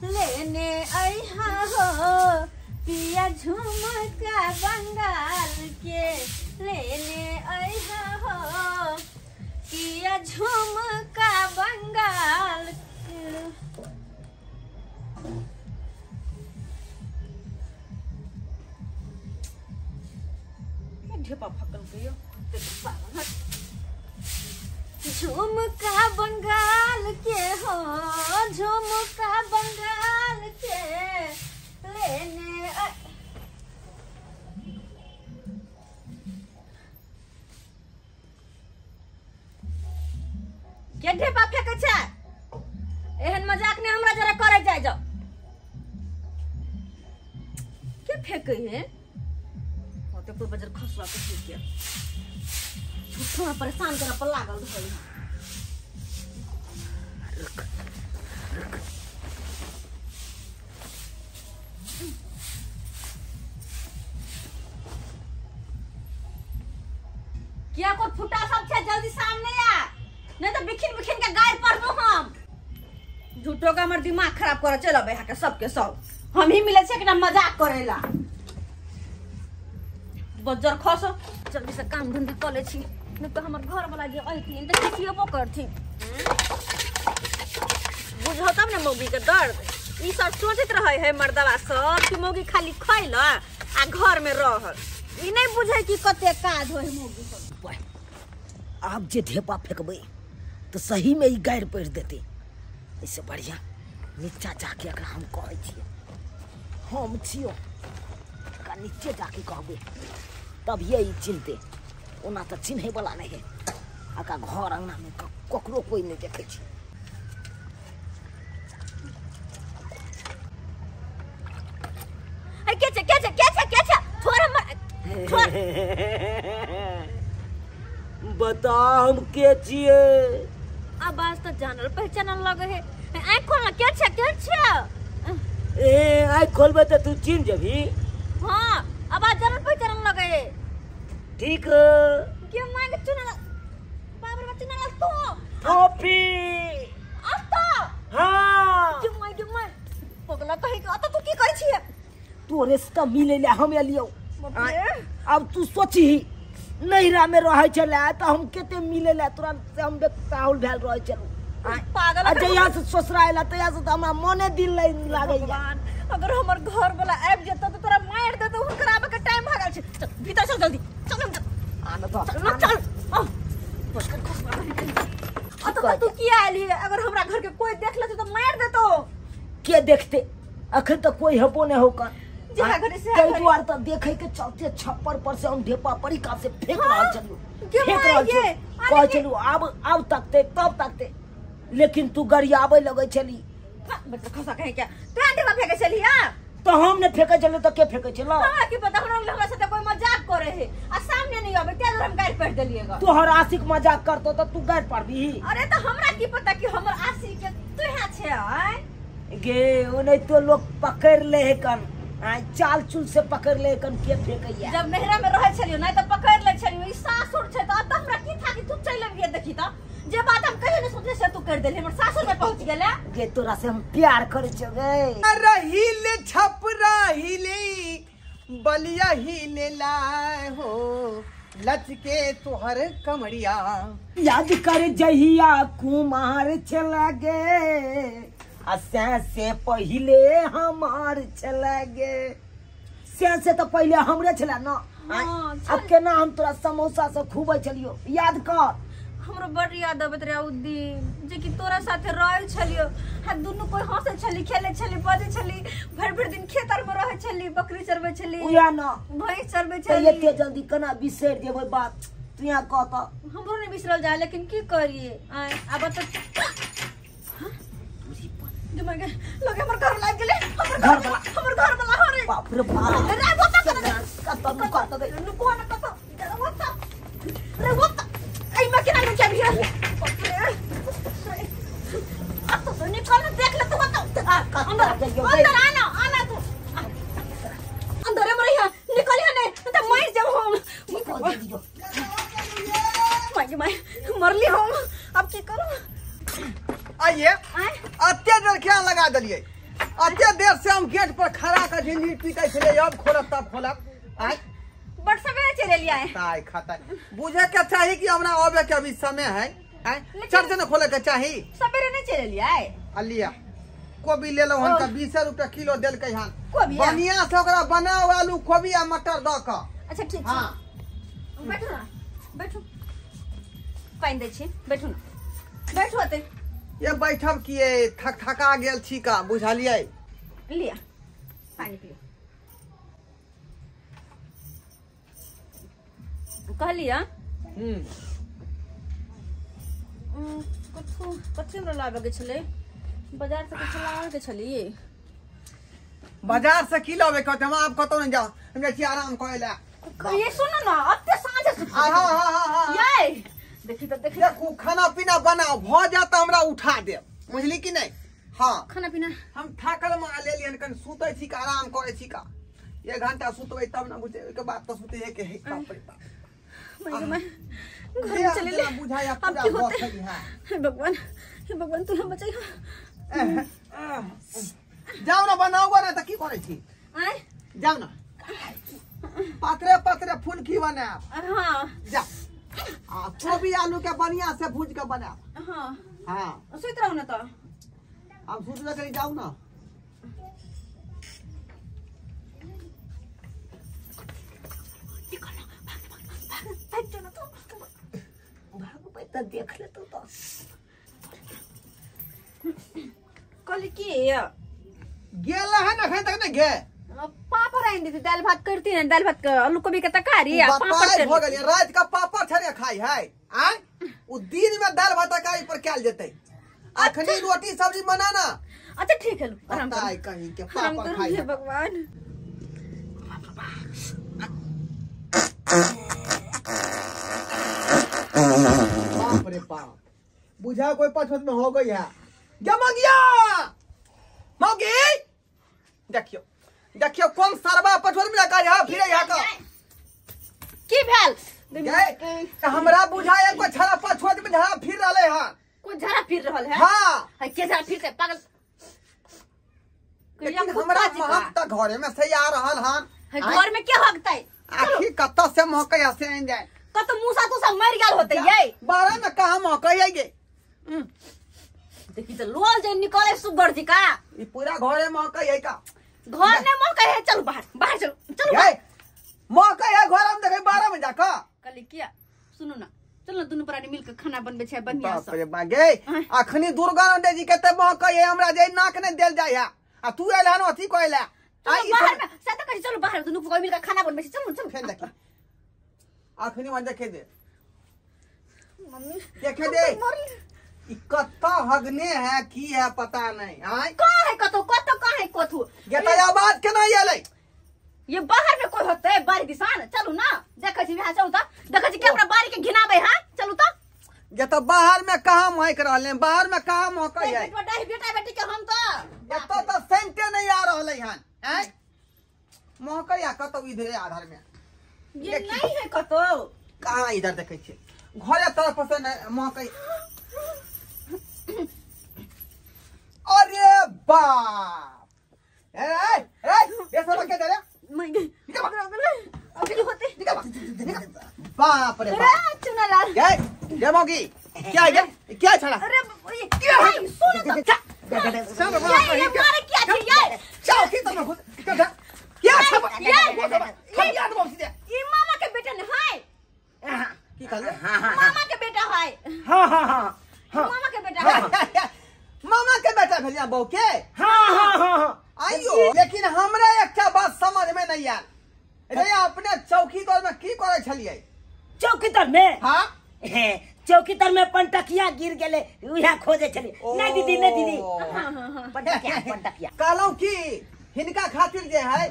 लेने अइहा हो पिया झुमका बंगाल के लेने अइहा हो पिया झुमका बंगाल के। ढेपा फकल के झुमका बंगाल के हो झुमका बंगाल के लेने के ढेपा फेंकै छै। एहन मजाक ने हमरा जरा करे जाय जाओ। के फेंकै है होते कोई बजर खसला के के झूठो में परेशान करे पर लागल रहै। रुक रुक किया को फुटा सब छै जल्दी सामने आ नहीं तो बिखिन बिखिन के गाय पड़बो हम। झूठो का हमर दिमाग खराब करे चल अबे के सबके सब हम ही मिले छै एकरा मजाक करेला। बज्जर खस जल्दी से काम धंधा कर ले छी नहीं तो हमर घर वाला जे अइथिन त खिसियबो करथिन। बुझहो तब ने मौगी के दर्द। ई सब सोचैत रहे है मर्दवा सब कि मौगी खाली खैल आ घर में रहल। ई नहीं बुझे कि कते काज होय मौगी सब। आप जे ढेपा फेंकबै तो सही में ई गारि पढ़ि देते। ऐसे बढ़िया नीचा जाके अगर हम कहै छियै हम छियो एकरा नीचे जाके कहबै तब ये ई चिन्हते। ओना तऽ चिन्है वाला नहीं है। अका घर अंगना में ककरो कोई नहीं देखै छै। अरे के छै के छै के छै के छै छोड़ हमर छोड़। बता हम के छियै। आवाज तो जानल पहचानल लगे है। आँख खोल ना के छै के छै। ए आँख खोलबे त तू चिन्ह जबी। हां आवाज जानल पहचानल लगे है। ठीक के मांग चुनल बाबर बच्चा चुनल तू टोपी अत हां के my पगला कहि के अत तू की करै छियै। तोरे से त मिले ले हम एलियौ। अब तू सोचही नैहरा में रहै छलै त हम कते मिले ले तोरा से हम बेताहुल भेल रहै छलु। पागल आ जहिया से ससुरा एला तहिया से त हमरा मने दिल नहीं लागैया। अगर हमर घर वाला आबि जेतौ त तोरा मारि देतौ। हुनकर आबे के टाइम भ गेल छै। चल भीतर चल जल्दी चल हम आन त चल चल बचकन खसबा अत तू किया एली। अगर हमरा घर के कोई देख लेतौ त मारि देतौ। के देखते अखन त कोई हेबो नहीं होकर कई द्वार त देखे के चलते छप्पर पर से हम ढेपा परी का से फेंक रहल छलु फेंक रहल छलु कहै छलु आब आब तकते तब तकते लेकिन तू गरियाबै लगै छली। बच्चा खसा कहे क्या तू ढेपा फेंके छली। हां तो हम ने फेंके छलु त के फेंके छलो। हमरा की पता हमरा साथे कोई मजाक करे है आ सामने नहीं आबे तेज हम गारि पढ़ देलिएगा। तोहर आशिक मजाक करतो त तू गारि पढ़बी। अरे त हमरा की पता कि हमर आशिक के तू हां छे आय गे ओने तो लोग पकड़ ले है कन आ चाल चुल से पकड़ ले कन के फेंकैया। जब मेहरा में रहै छलियो नहीं त पकड़ ले छलियो। ई सासुर छै त अब हमरा की था कि तू चल अबिए देखी त जे बात हम कहियो नहीं सोचले से तू कर देले। हमर सासुर में पहुंच गेले गे तोरा से हम प्यार करै छियो गे। रहिले छपरा हिले बलिया हिले लाए हो लचके तोहर कमरिया। याद कर जहिया कुमार चला गे आ से पहिले हमार चला गे। से तो पहिले हमरे छला न। अब केना हम तोरा समोसा से खुबै छलियो याद कर। हमरो बड़ याद आबैत रहे उ दिन जे कि तोरा साथे रहै छलियो। हा दुनू कोई हंसै छली खेलै छली बजै छली भरि भरि दिन खेतर में रहै छली बकरी चरबै छली उया न भैंस चरबै त छली। एते जल्दी केना बिसरि जेबै बात तू यहाँ कह त। हमरो नहीं बिसरल जाय लेकिन की करिए आब त दिमाग लगे हमर घर लाग गेलै। हमर घर वाला हो रे बाप रे बाप रे बता कत कत गई नुको न कत रे बता रे बता आई मैं केना नहीं चाबी है बाप रे अब तो निकल न देख ले तू बता अंदर अंदर आना आना तू अंदर मरे है निकल है नहीं त मर जाब हम। My my मरली हम अब की करू। आइए अत्ते डर क्या लगा दलिए। अते देर से हम गेट पर खड़ा का झिंझिर पीटे छले अब खोलत तब खोलत आय बड़ सवेरे चले लिया है ताय खाता बुझे के चाही कि हमरा आवे के अभी समय है आय चढ़ न खोले के चाही सवेरे नहीं चले लिया है अलिया कोबी ले लो हन का 20 रुपया किलो देलकै हन बढ़िया से ओकरा बनाओ आलू कोबी आ मटर द क अच्छा ठीक छै हां बैठू ना बैठू पानि दै छी बैठू ना बैठू अते ये बैठब किए थक थका गेल छी का बुझलियै लिया पानी पियो कहलिया कथू कथी हमरा लाबे के छलै बाजार से कुछ लाबे के छलिए बाजार से की लाबे के हम आप कतौ नहीं जाओ हम जाइ छी आराम करे ला ये सुन ना अते साँझ से हां हां हां हां ये देखी तो देखी देखू खाना पीना बनाओ भ जाता हमरा उठा दे बुझली कि नहीं हां खाना पीना हम थाकल मा लेलियन कन सुतै छी का आराम करे छी का एक घंटा सुतबै तब ना बुझे के बाद तो सुते है के हे बाप रे बाप मैं घर में चले ले बुझाया पूरा बहुत है हे भगवान हे भगवान तू हम बचाई जाओ ना बनाओ ना त की करे छी आय जाओ ना पातरे पातरे फुलकी बनाब हां जा आ कोबी आलू के बढ़िया से भूज के बनाब हां हां सुत रहू ना त हम सुतबे करी जाओ ना भाग जो ना तो भागबै त देख लेतौ त कहली की गेल है ना अखन तक नहीं गे पापड़ आइन देती दाल भात करती ना दाल भात के आलू कोबी के तरकारी आ पापड़ बताई भ गेल रात का पापड़ छरे खाई है आय उ दिन में दाल भात तरकारी पर कैल जेतै अखनी रोटी सब्जी बनाना अच्छा ठीक है लो आराम बताई कहीं के पापड़ खाई हे भगवान बाप रे बाप बुझा कोई पछत में हो गई है जमगिया मौगी देखियो देखियो कौन सरबा पछोर में लगा है फिर यहाँ का की भेल गए हमरा बुझाया कोई छड़ा पछोर में झड़ा फिर रहले हां कोई झड़ा फिर रहल है हां है के झड़ा फिर से पागल लेकिन हमरा महक त घरे में से आ रहल हां है घर में के हगतै आखिर कत से महकै से आइन जाए कत मूसा तूसा मर गेल होतै ये बारह में कहां महकै है गे देखी त लोल जे निकले सुगर जी का ई पूरा घरे महकै है का घर ने महकै है चल बाहर बाहर चलो चलो ये महकै है घर हम देखे 12 में जाकर कहली किया सुनो ना चल ना दुनु प्राणी मिलके खाना बनबे छै बढ़िया बाप से रे बा गे अखनी दुर्गानंद जी के त महकै है हमरा जे नाक ने देल जाय है आ तू एल हन अथी कहला चलो बाहर में से त कहि चलो बाहर दुनु कोई मिलके खाना बनबे छै चलो चलो फेन देखी अखनी मन देखे दे मम्मी देखे दे ई कत्ता हगने है की है पता नहीं आय कहाँ है कतो कतो कहाँ है कथू ये त आवाज केना एलै ये बाहर में कोई होते बारी दिसान चलू ना देखै छी बिहार चलू त देखै छी के हमरा बारी के घिनाबै हां चलू त ये त बाहर में कहां महक रहले बाहर में कहां महकै है बेटा बेटा बेटी के हम त एत त सेंटे नहीं आ रहलै हन आय महकै है कतो इधरे आधार में ये नहीं है कतो कहां इधर देखै छी घरे तरफ से महकै अरे बाप ए ए ए ये सब के दे मैं अभी होते निकल बाप रे बाप चुनालाल ये ये मौगी क्या है ये क्या छड़ा अरे ये सुन त सब ये मारे क्या छी ये चौकी तो घुस क्या छबा ये याद मौसी दे ई मामा के बेटा ने है की कहले मामा के बेटा है हां हां हां मामा के बेटा है मामा के बेटा भेलिया बहू के हां हां हां आइयो लेकिन हमरा एकटा बात समझ में नहीं आयल रे अपने चौकी तर में की करे छलियै चौकी तर में हां चौकी तर में पंटकिया गिर गेले उहा खोजे छलियै नहीं दीदी नहीं दीदी पंटकिया पंटकिया कहलौं की हिनका खातिर जे है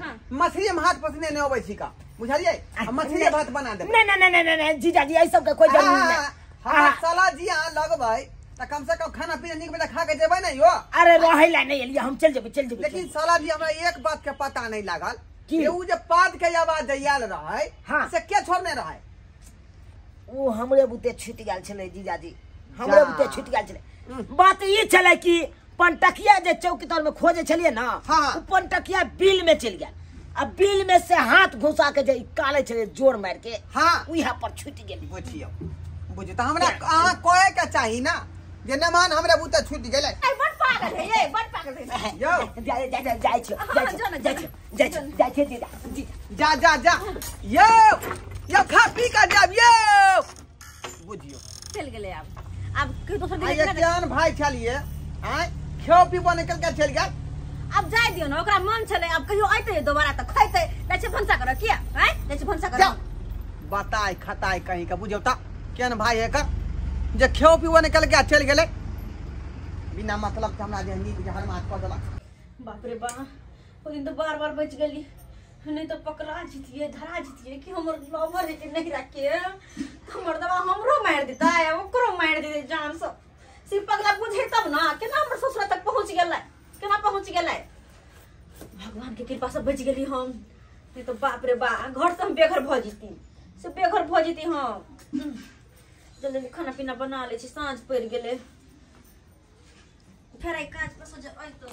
मछली में हाथ पसने नहीं अबै छी का बुझलियै मछली भात बना देबै नहीं नहीं नहीं नहीं जीजाजी ऐ सब के कोई जरूरत नहीं हां साला जी अहाँ लगबै त कम से कम खाना पीना नीक बेटा खा के जेबै ना यो अरे रहैला नहीं एलियै हम चल जेबै चल जेबै लेकिन साला जी हमरा एक बात के पता नहीं लागल कि उ जे पाद के आवाज आयल रहै से के छोड़ने रहै ओ हमरे बुते छूट गेल छलै जीजाजी हमरे बुते छूट गेल छलै बात ई छलै कि पंटकिया जे चौकी तर में खोजे छलिए ना, उ पंटकिया बिल में चल गया। अब बिल में से हाथ घुसा के जे काले छले जोर मार के, हां उहा पर छूट गेल। बुझियो बुझियो त हमरा अहाँ कहे के चाही ना जे नमान हमरा बूता छूट गेलै। ए बड़ पागल है, ये बड़ पागल है। यो जा जा जा जाय छ, जाय छ, जाय छ, जाय छ जीजा जी, जा जा जा। यो यो खा पी का जाब यो। बुझियो चल गेलै। अब अब के दोसर दिन आ केहन भाई छलिए आय खेओ पीबो निकल के चल गेल। अब जाय दियो ना, ओकरा मन छले अब कहियो आइते दोबारा त खैते। जाइ छै भनसा कर किया आय, जाइ छै भनसा कर। बताय खताय कहीं का बुझियो त केहन भाई है कर जे खेओ पीबो निकल के चल गेलै बिना मतलब के हमरा जे नीक जे हरमात क देलक। बाप रे बा, ओ दिन तो बार बार बच गेली, नहीं तो पकड़ा जितिए धरा जितिए कि हमर लवर है कि नहीं रखे। हमर दवा हमरो मार देता है ओकरो मार देते जान से। सिर्फ पगला बुझे तब ना केना हमर ससुरा तक पहुंच गेलै, केना पहुंच गेलै। भगवान के कृपा से बच गेली हम, नहीं तो बाप रे बा घर से हम बेघर भ जिती, से बेघर भ जिती हम। जल्दी खाना पीना बना ले छी, साँझ पड़ गेलै। फेर आई काज पर से अइतै।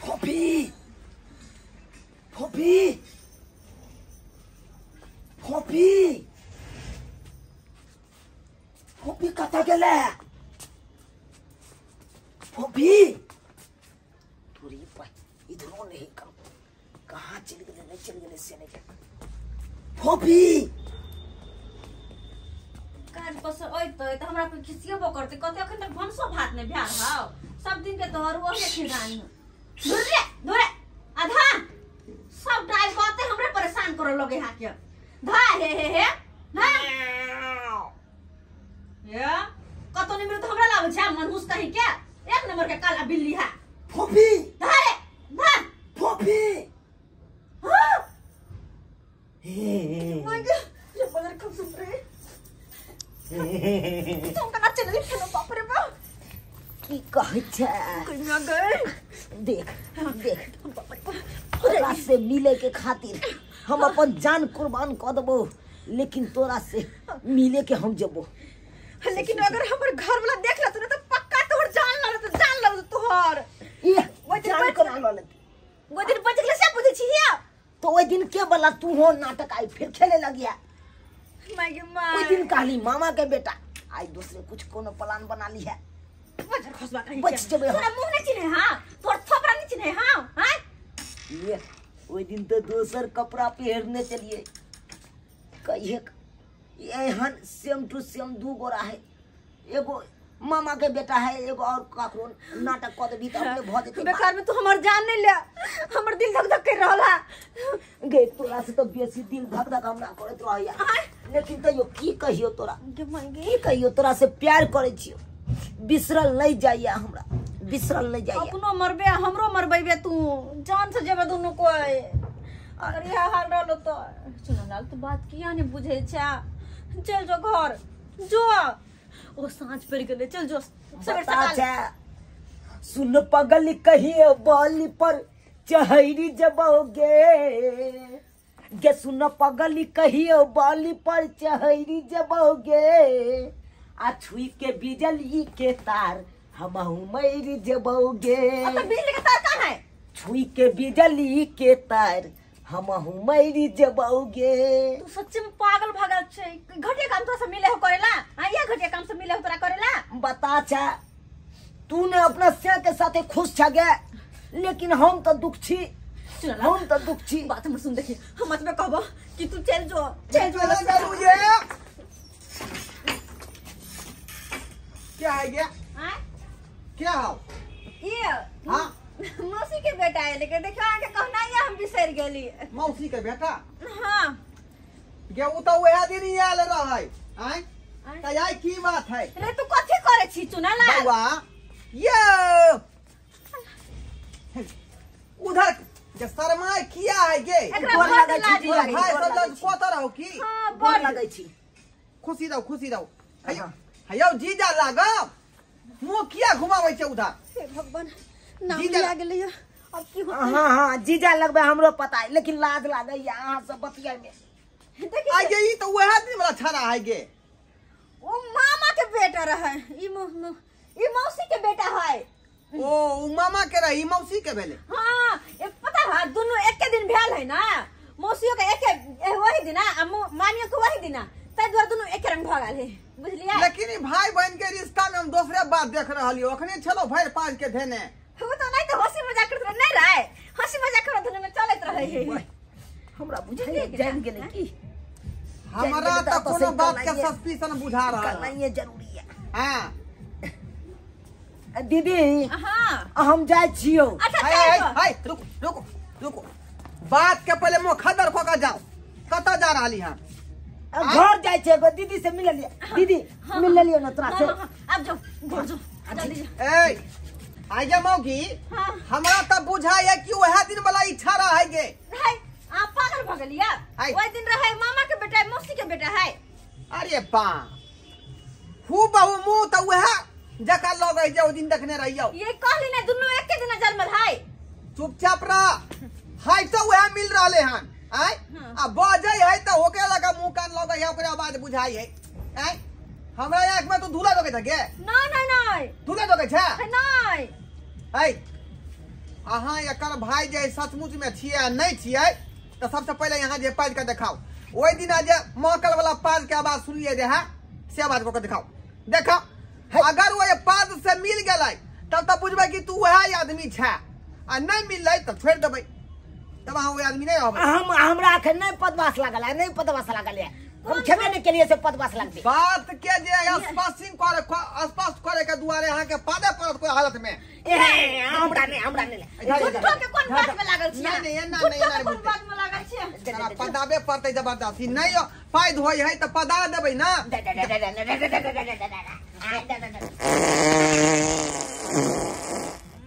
फोफी फोफी फोफी फोफी कतऽ गेलै? फोफी थोड़ी इधरो नहीं कम कहाँ चल गेलै, नहीं चल गेलै से नहीं। फोफी काज पर से अइतै त हमरा पर खिसियेबो करतै, कहतै अखन तक भनसो भात नहि भेल हौ, सब दिन के तोहर ओहे खिदानी। धुरे धुरे आधा सब डाल कहते हमरे परेशान करे लगे हा के धा हे हे हे धा ये कतो नहीं मिले तो हमरा लाबै छै मनहूस कहीं के, एक नंबर के काला बिल्ली है। फोफी धा रे धा फोफी। हां हे my God, ये बदर कब सुन रे तुम कना चल खेलो। बाप रे बाप की कहै छै, कन्या गए देख देख तोरा से मिले के खातिर हम अपन जान कुर्बान क देबो, लेकिन तोरा से मिले के हम जबो। लेकिन अगर हमर घर वाला देख लेत ना तो पक्का तोहर जान ल लेत, जान ल तोहर। ई जान कोना ल लेत? ओइ दिन बच गेलै से बुझै छी हिया। तो ओइ दिन के वाला तू हो नाटक आई फिर खेले लगिया। माय गे माय, ओइ दिन कहली मामा के बेटा आई दूसरे कुछ कोनो प्लान बना ली है। बजर खसबा कहीं बच जेबे। तोरा मुंह नहीं चिन्हे हां, तोर थोपरा नहीं चिन्हे हां। हां ये ओइ दिन तो दोसर कपड़ा पहिरने चलिए कहिए एहन सेम टू सेम दू गोरा है, एगो मामा के बेटा है एगो और काकरो नाटक क देबी त अपने भ जेतै। बेकार में तू हमर जान नहीं ले, हमर दिल धक धक कर रहल है। गे तोरा से तो बेसी दिल धक धक हमरा करैत रहैया, लेकिन तैयो की कहियो तोरा, की कहियो तोरा से प्यार करै छियो, बिसरल नहीं जाइया हमरा, बिसरल नहीं जाइया। अपनो मरबे हमरो मरबेबे तू, जान से जेबे दुनू कोई। अगर यह हाल रहलो तो चुनलाल तू बात किया नहीं बुझे छा। चल जो घर जो, ओ साँझ पड़ गेलै, चल जो सवेर सकाल। सुन पगल कहियो बाली पर चहरी जबोगे गे, सुन पगल कहियो बाली पर चहरी जबोगे, आ छुई के बिजली के तार हमहु मर जबोगे। अब बिजली के तार कहाँ है? छुई के बिजली के तार हमहु मर जबोगे। तू सच्चे में पागल भगल छे, घटिया काम तोरा से मिले हो करेला? हां ये घटिया काम से मिले हो तोरा करेला? बता छा तू ने अपना से के साथे खुश छ गे, लेकिन हम तो दुख छी, हम तो दुख छी। बात हमर सुन देखी, हम मत में कहबो कि तू चल जो चल जो। क्या है ये? हां क्या हो ये? हां मौसी के बेटा है, लेकिन देखियो आके कहना ही हम बिसर गेली। मौसी के बेटा? हां गे उ तो वह दिन ही आयल रहै। आय त आई की बात है रे, तू कथि करे छी चुनाला? बौआ ये उधर के शरमाय किया है गे? एकरा बड़ लाज भाई सब कोत रहो की? हां बड़ लगै छी। खुशी रहो खुशी रहो। हयो हयो जीजा लागब। मुंह किया घुमाबै छै उधर? हे भगवान, नाम लिया गेलै। अब की होतै? हां हां जीजा लगबे हमरो पता है, लेकिन लाज लागैया अहाँ सब बतियाय में। आ गे ई त वएह दिन वाला छाड़ा है गे। ओ मामा के बेटा रहे, ई ई मौसी के बेटा है। ओ उ मामा के रहे, ई मौसी के भेले। हां, ए पता है दोनों एके दिन भेल है ना, मौसियो के एके वही दिन आ मामियो के वही दिन, तै दुआरे दोनों एके रंग भ गेल है, बुझलियै? लेकिन ई भाई बहन के रिश्ता में हम दोसरे बात देख रहलियो। अखने छलो भरि पाँच के धेने। वो तो नहीं तो हंसी मजाक करत रहे, नहीं रहे हंसी मजाक करत दुनू में चलत रहे है। हमरा बुझाइ जान गेलै की हमरा त कोनो बात के सस्पिशन बुझा रहा है। नहीं जरूरी है। हां दीदी, हां हम जाय छियो। अच्छा हाय हाय, रुको रुको रुको, बात के पहले मुंह खदर खो के जाओ। कत जा रहली हां? घर जाय छै एगो दीदी से मिल लिया। दीदी मिल लियो ना तोरा से। अब जाओ घर जाओ जल्दी जाओ। ए आई जा मौगी, हमरा त बुझाय है कि वह दिन वाला इच्छा रहे गे। है आप पागल भ गेलिया? ओइ दिन रहे मामा के बेटा, मौसी के बेटा है। अरे बा हु बहु मुंह त वह जका लगै जे ओ दिन देखने रहियो। ये कहली ना दुनू एके दिन जन्मल है। चुपचाप रह, है तो वह मिल रहले हन। आय आ बजै है त होके लगा मुंह कान लगै है, ओकरे आवाज बुझाई है। आय हमरा आंख में तू धूला लगै छै गे? नहीं नहीं नहीं, धूला लगै छै नहीं। ऐ अहाँ एकर भाई जे सचमुच में छियै आ नहीं छियै त सबसे पहले यहाँ जे पाज के देखाओ। ओइ दिना जे महकल वाला पाज के आवाज सुनिए रहे से आवाज को देखाओ, देखाओ। अगर वो पाज से मिल गेलै तब त बुझबै कि तू वह आदमी छै, आ नहीं मिललै त छोड़ देबै, तब अहाँ वह आदमी नहीं होबै। हम हमरा अखन नहीं पदवास लागल है, नहीं पदवास लागल है, हम खेबे नहीं के लिए से पदवास लगबे। बात के जे स्पष्ट करे, स्पष्ट करे के दुआरे अहाँ के पादे पड़त कोई हालत में। ए हमरा नहीं, हमरा नहीं। झूठो के कोन बात में लागल छी? नहीं नहीं एना नहीं, एना कोन बात में लागल छी? तोरा पदाबे पड़तै जबरदस्ती। नहीं पाइ धोइ है त पदा देबै ना।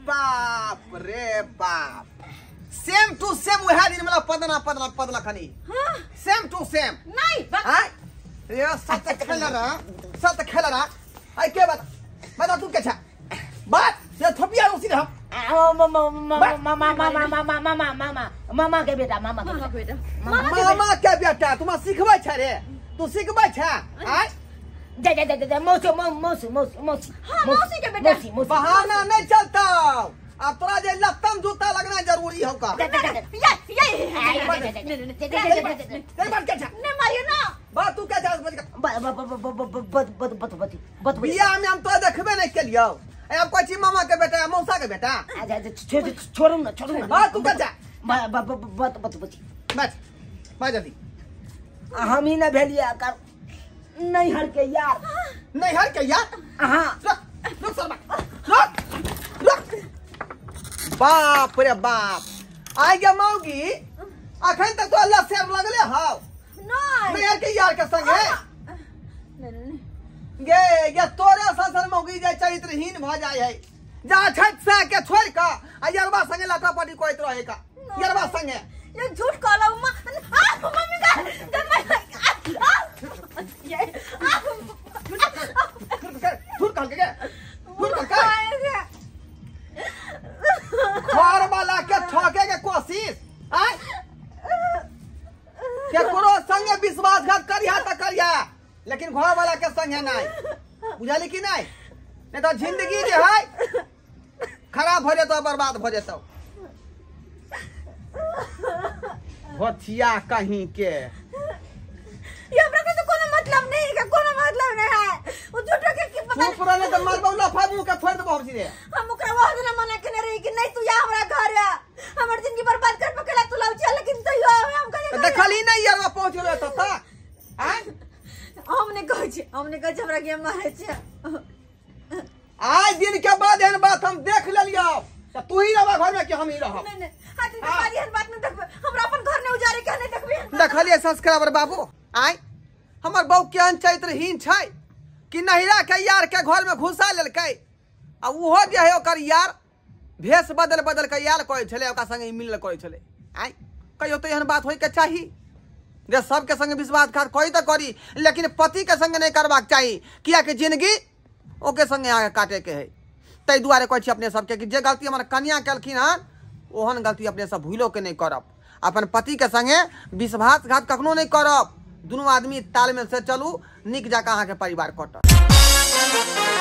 बाप रे बाप, सेम टू सेम वह दिन वाला पदना पदना पदला खनी। हां सेम टू सेम। नहीं हां ये सत खेलरा, सत खेलरा। आई के बात बता तू के छ बात ये थपिया उसी रहा। मामा मामा मामा मामा मामा मामा के बेटा, मामा के बेटा, मामा के बेटा। तुम सिखबै छ रे, तू सिखबै छ? आय जा जा जा जा मौसी मौसी मौसी मौसी। हां मौसी के बेटा। मौसी मौसी बहाना नहीं चलता। अब तोरा जे लत्तम जूता लगना जरूरी हो का। या या नहीं मारियो ना। बात तू क्या जान बज ब ब ब ब ब ब ब ब बियाह में हम तोरा देखबे नहीं केलियो। ए अब कहै छी मामा के बेटा मौसा के बेटा। अच्छा अच्छा छोड़ू ना, छोड़ू ना। बात तू क्या जा ब ब ब ब ब बैठ बैठ जल्दी। हम ही ना भेलिया कर नैहर के यार, नैहर के यार। हां रुक रुक शर्मा, रुक रुक। बाप रे बाप, आई गे मौगी अखन तक तो अल्लाह शेर लगले हाव। नहीं नैहर के यार के संगे नहीं नहीं गे गे तोरे ससुर मौगी जे चरित्रहीन भ जाय है। जा छठ से के छोड़ के आ यरबा संगे लाटा पाटी कोइत रहे का यरबा संगे। ये झूठ कहलौ मां। आ मम्मी का जब मैं ये झूठ कहल के, झूठ कहल के घर वाला के ठके के कोशिश। आय केकरो संगे विश्वासघात करिहा त करिहा, लेकिन घर वाला के संगे नहीं, बुझली कि नहीं? नहीं तो जिंदगी जे है खराब हो जेतो, बर्बाद हो जेतो। होथिया कहीं के ये हमरा के तो कोनो मतलब नहीं है, कोनो मतलब नहीं है। वो झूठो के की पता चुप रहले त मारबौ लफा मुंह के फोड़ देबौ हम सीधे। हम ओकरा वह दिन मना केने रही कि नहीं तू या हमरा घर आ, हमर जिंदगी बर्बाद कर पकेला तू लाउ चल, लेकिन तैयो हम करे देखली नहीं यार पहुंच गेलो त त आय हम नहीं कहै छी, हम नहीं कहै छी हमरा के मारै छै। आज दिन के बाद एहन बात हम देख लेलियौ त तू ही रहबा घर में कि हम ही रहब? नहीं नहीं, आज दिन के बाद एहन बात नहीं देखबै, हमरा अपन घर नहीं उजारे के नहीं देखबै। देखलियै सब्सक्राइबर बाबू, आय हमर बहू केहन चरित्रहीन छै कि नहिरा के यार के घर में घुसा लेलकै, आ उहो जे है ओकर यार भेष बदल बदल के यार कहै छलै, ओकरा संगे मिलल करै छलै। आय कहियो तऽ एहन बात होइके चाही जे सबके संगे विश्वासघात करी तऽ करी, लेकिन पति के संगे नहीं करबाक चाही, कियाकि जिंदगी ओके संगे अहाँके काटे के है। ताहि दुआरे कहै छी अपने सबके कि जे गलती हमर कनिया केलखिन हन ओहन गलती अपने सब भूलो के नहीं करब। अपन पति के संगे विश्वासघात कखनो नहीं करब। दुनू आदमी तालमेल से चलू, नीक जकाँ अहाँके परिवार कटत।